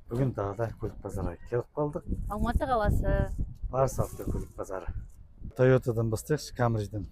Бүгін тағы да көлік базарға келіп қалдық. Алматы қаласы. Барыс автокөлік базары. Тойотадан бастайықшы, Камриден.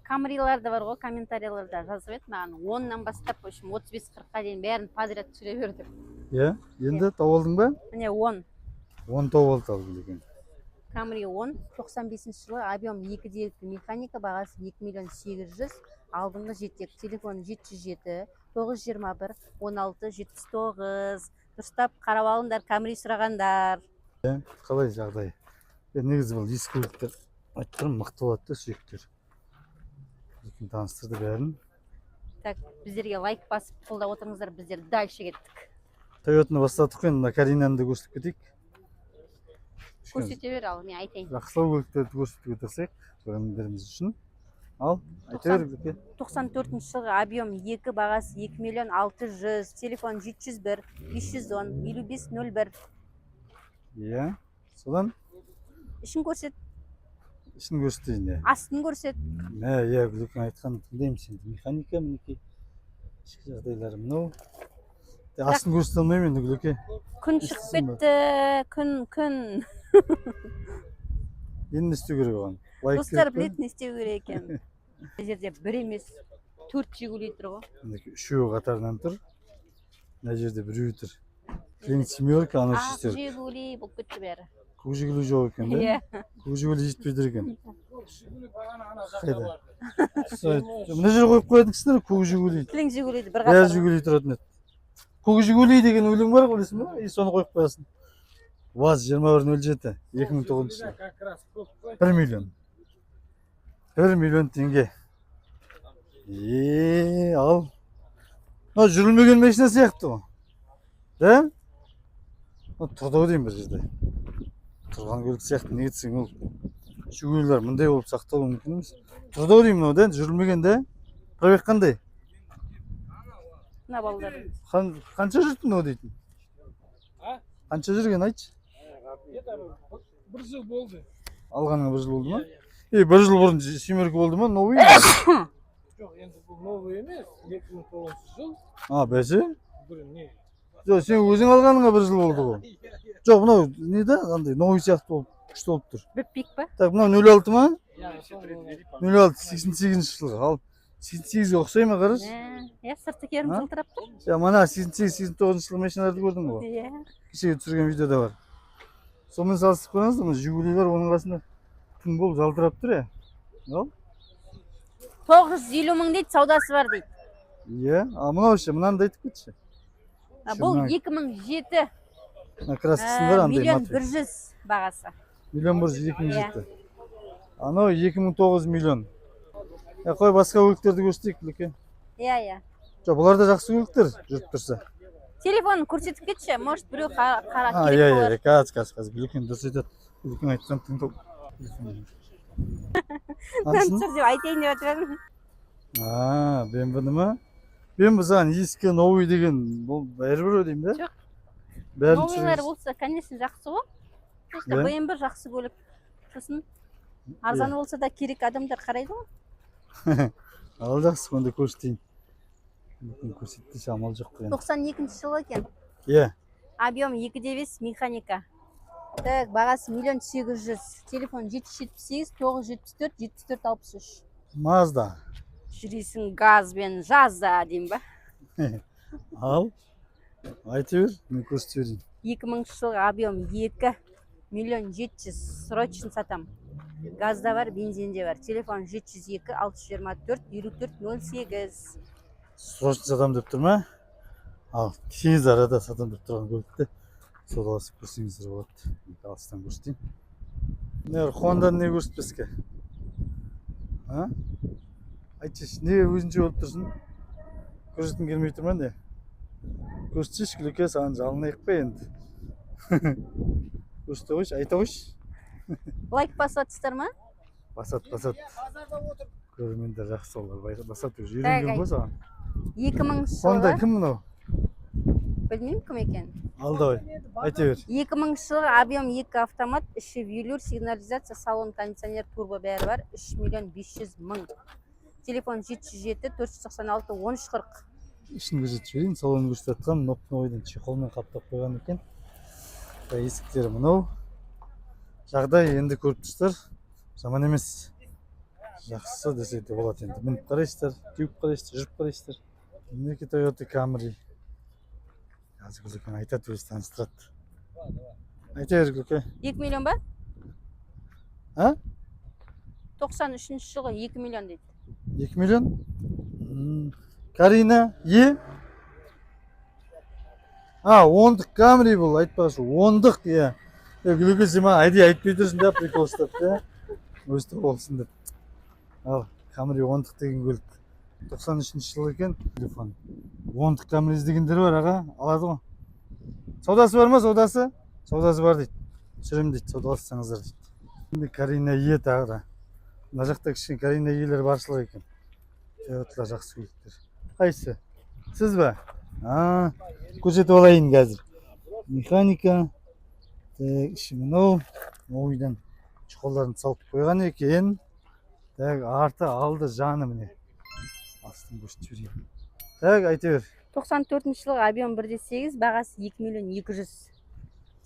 Камрилар да бар ғой. Комментарийлерда жазып еді маған, 10-нан бастап, в общем, 35-40-қа дейін бәрін подряд түсіре бер деп. Иә, енді тауып алдың ба? Міне, 10. 10 тауып алды, ал екен. Камри 10, 95-жылы, объем 2,2, механика, бағасы 2 миллион 800, алдыңғы жетек. Телефон 707 921 16 79. Дұрыстап қарап алыңдар, Камри сұрағандар. Қалай жағдай? Е, негізі бұл ескі көліктер, айтып тұрмын, мықты болады да сүйектер. Екен таныстырды бәрін. Так, біздерге лайк басып, қолдап отырыңыздар. Біздер дальше кеттік. Тойотаны бастадық қой, енді мына Каринаны да көрсетіп кетейік. Көрсете бер, ал мен айтайын. Жақсылау көліктерді көрсетуге тырысайық көрермендеріміз үшін. Ал, айта бер, Гүлке. 94 жылғы, объем 2, бағасы 2 миллион 600, телефон 701 510 55 01. Иә, содан? Ішін көрсет. Ішін көрсетейін, иә. Астын көрсет. Мә, иә, Гүлекең айтқанын тыңдаймын енді. Механика, мінекей, ішкі жағдайлары мынау. Де, астын көрсете алмаймын енді, Гүлеке. Күн шығып Естісің ба? кетті, күн, күн. Енді не істеу керек оған? Лайк Достар керек пе? біледі не істеу керек екенін. Мына жерде бір емес, төрт Жигули тұр ғой. Мінекей, үшеуі қатарынан тұр. Мына жерде біреуі тұр. Кілең семерка, анау Ақ шестерка. Жигули болып кетті бәрі. Көк Жигули жоқ екен да? Иә. Көк Жигули жетпей тұр екен. Жигули бағана ана жақта Қайда? барды. Мына жерге қойып қоятын кісілер көк Жигули. Кілең Жигулиді бір Бәрі қатар. Жигули тұратын еді. Көк Жигули деген өлең бар ғой, білесің ба? И соны қойып қоясың. ВАЗ 2107, 2009 жылы. Как раз көп қой. 1 миллион. 1 миллион теңге. Е, ал. Мынау жүрілмеген машина сияқты ғой. Да? Мынау тұрды ау деймін бір жерде. Тұрған көлік сияқты, неге десең, ол Жигулилер мындай болып сақталуы мүмкін емес. Тұрды ау деймін мынау да, жүрілмеген да. Пробег қандай? Мына балалар. Қанша жүрді мынау дейтін? А? Қанша жүрген, айтшы? Где-то бір жыл болды. Алғаныңа бір жыл болды ма? Иә, иә. Е, бір жыл бұрын семерка болды ма, новый? Жоқ, енді бұл новый емес, 2009 жыл. А, бәсе? Бір не? Жоқ, сен өзің алғаныңа бір жыл болды ғой. Жоқ, мынау не да, андай новый сияқты болып, күшті болып тұр. Біппик па? Так, мынау 06 ма? Иә, соңғы. 06, 88 жылғы. Ал, 88-ге ұқсай ма, қарашы? Иә, сырты керім А? жылтырап тұр. Я, мана 88, 89 жылғы машиналарды көрдің ғой. Иә. Кешегі түсірген видеода бар. Сонымен салыстырып көріңіз, мына Жигулилер оның қасында күн болып жалтырап тұр, иә. Ал? 950 мың дейді, саудасы бар дейді. Иә, а мынау ше, мынаны да айтып кетші. А, бұл Мына- 2007. Мына краскасын бар андай Миллион матовый. 100 бағасы. 1,1 миллион, 2007. Анау 2009, миллион. Я, қой, басқа көліктерді көрсетейік, Гүлеке. Иә. Жоқ, бұлар да жақсы көліктер, жүріп тұрса. Телефонын көрсетіп кетші, может, біреу қара А, керек иә, болар. иә, қазір, қазір, қазір. Гүлекең дұрыс айтады. Гүлекең айтқан тыңдау. Мынаны түсір деп айтайын деп жатыр едім. А, BMW ма? BMW саған ескі, новый деген бұл бәрібір деймін да? Жоқ. Бәрін Новыйлар түсіріңіз. болса, конечно, жақсы ғой. Просто Иә. BMW жақсы көлік. Сосын арзан болса да, керек адамдар қарайды ғой. Ал, жақсы, онда көрсетейін. Гүлекең көрсетті, амал жоқ қой енді. 92 жылы екен. Иә. Объем 2,5, механика. Так, бағасы миллион 800. Телефон 778 974 74 63. Мазда. Жүресің газбен жазда деймін ба? Ал, айта бер, мен көрсете берейін. 2000 жылғы, объем 2, миллион 700, срочно сатам. Газда бар, бензинде бар. Телефон 702 624 54 08. Срочно сатамын деп тұр ма? Ал, тез арада сатамын деп тұрған көлікті саудаласып көрсеңіздер болады. Мен алыстан көрсетейін. Не, Хонданы не көрсетпеске? А, айтшы, не өзінше болып тұрсың? Көрсеткің келмей тұр ма, не? Көрсетші, Гүлеке, саған жалынайық па енді? Көрсете қойшы, айта қойшы. Лайк басып жатсыздар ма? Басады, басады. Базарда отыр. Көрермендер жақсы, олар басады уже, Так, үйренген ғой саған. 2000 Хонда жылғы. кім мынау? Білмеймін кім екенін. Ал, давай, айта бер. 2000 жылғы, объем 2, автомат, іші велюр, сигнализация, салон кондиционер, турбо, бәрі бар. 3 миллион 500 мың. Телефон 707 496 13 40. Ішін көрсетіп жіберейін. Салонын көрсетіп жатқан, новыйдан чехолмен қаптап қойған екен. Так, есіктері мынау. Жағдай енді көріп тұрсыздар, жаман емес, жақсы десе де болады. Енді мініп қарайсыздар, теуіп қарайсыздар, жүріп қарайсыздар. Мінекей, Тойота Камри. Қазір Гүлекең айтады, өзі таныстырады. Айта бер, Гүлеке. 2 миллион ба? А? 93-жылғы, 2 миллион дейді. 2 миллион. Карина Е, а ондық Камри бұл, айтпақшы, ондық, иә. Е, Гүлеке, сен маған әдейі айтпай тұрсың да, прикол ұстап та, өстіп болсын деп. Ал Камри ондық деген көлік 93-жылы екен. Телефон. Ондық Камри іздегендер бар, аға, алады ғой. Саудасы бар ма? Саудасы бар дейді, түсіремін дейді, саудалассаңыздар дейді. Енді Карина Е тағы да. Мына жақта кішкене Карина Елер баршылық екен. Тойоталар, жақсы көліктер. Қайсысы? Сіз ба? А, көрсетіп алайын қазір. Механика. Так, іші мынау. Ойдан чехолдарын салып қойған екен. Так, арты, алды, жаны міне. Астын көрсетіп жіберейін. Так, айта бер. 94-жылғы, объем 1,8, бағасы 2 миллион 200.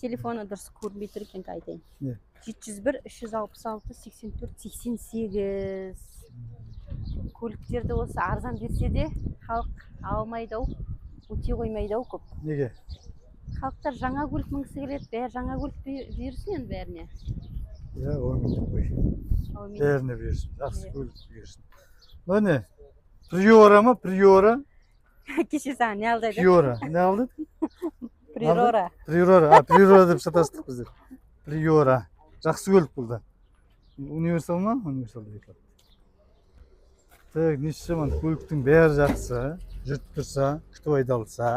Телефоны дұрыс көрінбей тұр екен, айтайын. Не? 701 366 84 88. Көліктерді осы арзан берсе де, халық алмайды ау, өте қоймайды ау көп. Неге? Халықтар жаңа көлік мінгісі келеді, бәрі жаңа көлік бұйырсын енді бәріне. Иә, әумин деп қой. Әумин. Бәріне бұйырсын. Жақсы Иә. көлік бұйырсын. Мына не? Приора ма? Приора? Кеше саған не алды? Приора. Не алды? Приора. Приора. А, Приора деп шатастық біздер. Приора. Жақсы көлік бұл да. Универсал ма? Универсал деп айтылады. Так, неше жаман, көліктің бәрі жақсы. Жүріп тұрса, күтіп айдалса.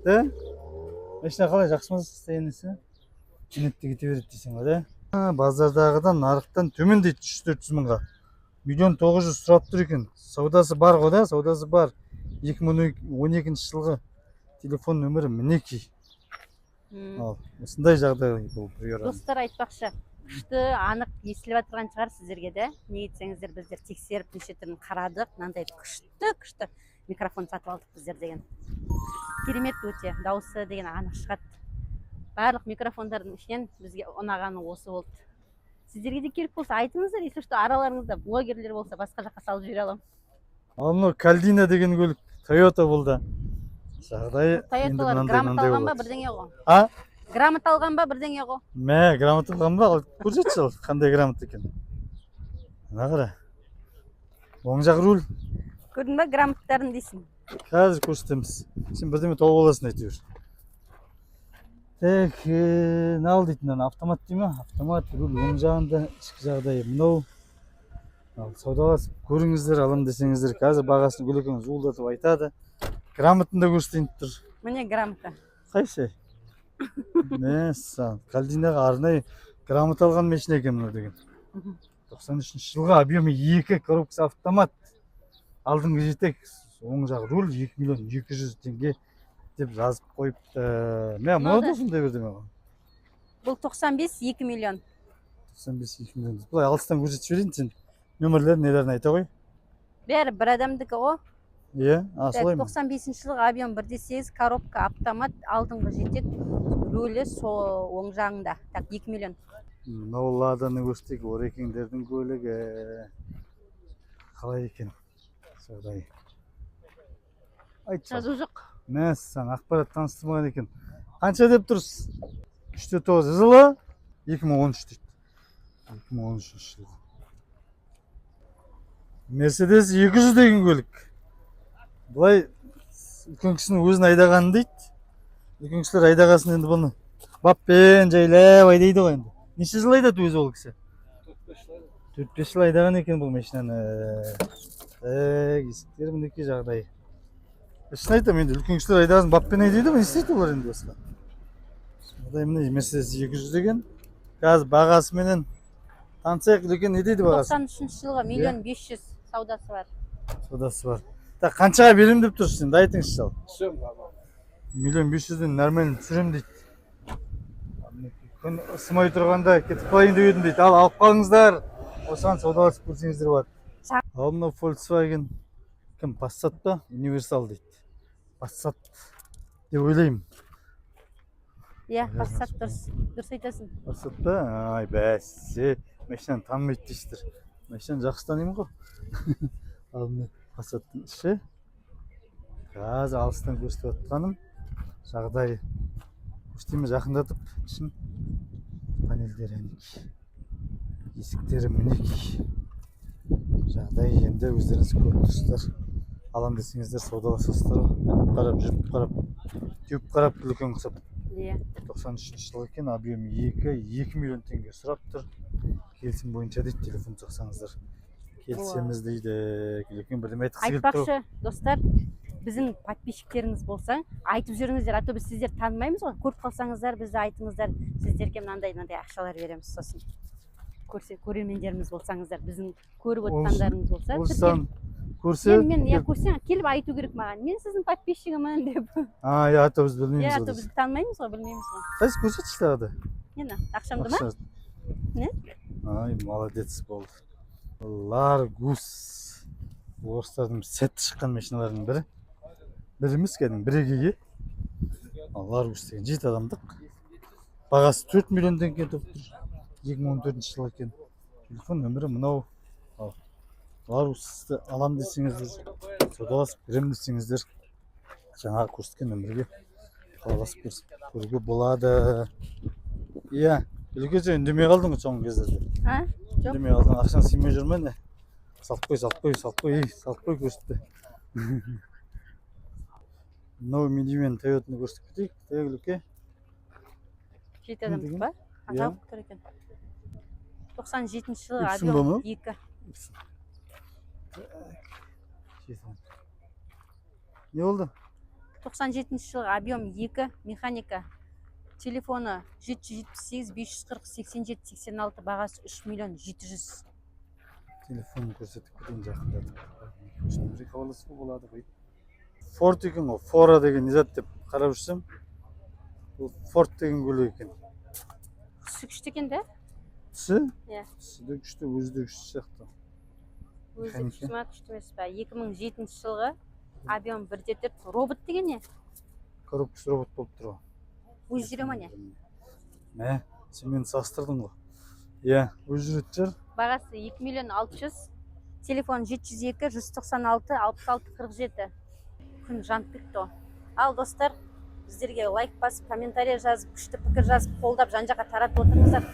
Да? Машина қалай, жақсы ма состояниесі? Кенетте кете береді дейсің ғой, да? А, базардағыдан, нарықтан төмен дейді 300-400 мыңға. 1 900 000 сұрап тұр екен. Саудасы бар ғой да, саудасы бар. 2012 жылғы, телефон нөмірі мінекей. Ал, осындай жағдай бұл Приора. Достар, айтпақшы, күшті, анық естіліп жатырған шығар сіздерге де. Неге десеңіздер, біздер тексеріп, неше түрін қарадық. Мынандай күшті күшті микрофон сатып алдық біздер деген, керемет өте, дауысы деген анық шығады. Барлық микрофондардың ішінен бізге ұнағаны осы болды. Сіздерге де керек болса, айтыңыздар. Если что, араларыңызда блогерлер болса, басқа жаққа салып жібере аламын. Ал мынау Калдина деген көлік, Тойота бұл да. Жағдайы енді Тойоталар мынандай грамота мынандай алған ба, болады. бірдеңе ғой. А? Грамота алған ба, бірдеңе ғой. Мә, грамота алған ба? Ал көрсетші, ал қандай грамота екен. Мына қара. Оң жақ руль. Көрдің ба грамоттарын дейсің. Қазір көрсетеміз. Сен бірдеме тауып аласың әйтеуір. Так, не ал дейтін ана автомат дей ма? Автомат, руль оң жағында, ішкі жағдайы мынау. Ал саудаласып көріңіздер, алам десеңіздер, қазір бағасын Гүлекең зуылдатып айтады. Грамотаны да көрсетейін деп тұр. Міне, грамота. Қайсы? Мәссаған, Калдинаға арнайы грамота алған машина екен мынау деген. 93 жылғы, объемы 2, коробкасы автомат. Алдыңғы жетек, оң жақ руль, 2 миллион 200 теңге деп жазып қойыпты. Мә, мынау да сондай бірдеме ғой. Бұл 95, 2 миллион. 95, 2 миллион. Былай алыстан көрсетіп жіберейін, сен нөмірлерін, нелерін айта ғой. Бәрі бір адамдікі ғой. Иә, а, солай ма? 95-жылғы, объем 1,8, коробка автомат, алдыңғы жетек, рулі сол оң жағында. Так, 2 миллион. Мынау Ладаны көрсетейік, орекеңдердің көлігі. Қалай екен жағдайы? Айтшы. Жазу жоқ. Мәссаған, ақпарат таныстырмаған екен. Қанша деп тұрсыз? 3,9, жылы 2013 дейді. 2013 жылы. Мерседес 200 деген көлік. Былай үлкен кісінің өзін айдағанын дейді. Үлкен кісілер айдағасын енді бұны баппен жайлап айдайды ғой енді. Неше жыл айдады өзі ол кісі? 4-5 жыл айдаған екен бұл машинаны. Так, есіктері мінекей, жағдайы. Шын айтамын, енді үлкен кісілер айдағасын баппен айдайды ғой, не істейді олар енді басқа? Жағдай міне, Мерседес 200 деген. Қазір бағасыменен танысайық. Үлкен, не дейді бағасы? 93 жылғы, миллион 500, саудасы бар. Саудасы бар. Так, қаншаға беремін деп тұрсыз енді, айтыңызшы ал. Түсемін нормально. 1 500 000-ден нормально түсіремін дейді. Мінекей, күн ысымай тұрғанда кетіп қалайын деп едім дейді. Ал алып қалыңыздар. Осыған саудаласып көрсеңіздер болады. Ал мынау Volkswagen кім, Passat па? Универсал дейді. Пассат деп ойлаймын. Иә, Пассат, дұрыс, дұрыс айтасың. Пассат па? Ай, бәсе, машинаны танымайды дейсіздер. Машинаны жақсы танимын ғой. Ал міне, Пассаттың іші. Қазір алыстан көрсетіп жатқаным жағдайы. Көрсетейін бе жақындатып ішін? Панельдері мінекей. Есіктері мінекей. Жағдай енді өздеріңіз көріп тұрсыздар. Алам десеңіздер, саудаласасыздар ғой. Мініп қарап, жүріп қарап, теуіп қарап, үлкен құсап. 93 жылы екен, объем 2, 2 миллион теңге сұрап тұр. Келісім бойынша дейді, телефон соқсаңыздар. Келісеміз дейді. Үлкен бірдеме айтқысы келіп тұр. Айтпақшы, достар, біздің подписчиктеріңіз болса, айтып жүріңіздер, а то біз сіздерді танымаймыз ғой. Көріп қалсаңыздар, бізді айтыңыздар, сіздерге мынандай мынандай ақшалар береміз сосын. Көрсе, көрермендеріміз болсаңыздар, біздің көріп Ол отқандарыңыз болса, Осыдан көрсе, мен мен иә, келіп- көрсең, келіп айту керек маған: «Мен сіздің подписчигімін», — деп. А, иә, а то біз білмейміз Иә, а ғой то дейсің. біз танымаймыз ғой, білмейміз ғой. Қайсы, көрсетші тағы да. Нені, ақшамды ма? Ақша. Не? Ай, молодец болды. Ларгус. Орыстардың сәтті шыққан машиналарының бірі. Бірі емес, кәдімгі бірегейі. Ал Ларгус деген жеті адамдық. Бағасы 4 миллион теңге деп тұр. 2014 жылы екен. Телефон нөмірі мынау. Ал Ларгусты алам десеңіздер, саудаласып көремін десеңіздер, жаңағы көрсеткен нөмірге хабарласып көруге болады. Иә, Үлке, сен үндемей қалдың ғой соңғы кездерде. А? Жоқ. Үндемей қалдың, ақшаң сыймай жүр ме, не? Салып қой, салып қой, салып қой, ей, салып қой, көрсетпе. Мынау Минимен Тойотаны көрсетіп кетейік. Так, Үлке. Жеті адамдық Деген? па? Иә. Жабық тұр екен. 97-жылы, Ипсун ба объем мынау? 2. Жеті. Не болды? 97 жылғы, объем 2, механика. Телефоны 778 540 87 86, бағасы 3 миллион 700. Телефонын көрсетіп кетейін жақындатып. Нөмірге хабарласуға болады ғой. Форд екен ғой. Фора деген не зат деп қарап жүрсем, бұл Форд деген көлік екен. Түсі күшті екен да. Түсі? Иә. Түсі де күшті, өзі де күшті сияқты. Өзі Механика. күшті ма, күшті емес па? 2007 жылғы, объем 1,4, робот деген не? Коробкасы робот болып тұр ғой. Өзі жүре ма, не? Мә, сен мені салыстырдың ғой. Иә, өзі жүретін шығар. Бағасы 2 миллион 600, телефон 702 196 66 47. Күн жанып кетті ғой. Ал, достар, біздерге лайк басып, комментарий жазып, күшті пікір жазып, қолдап, жан жаққа таратып отырыңыздар.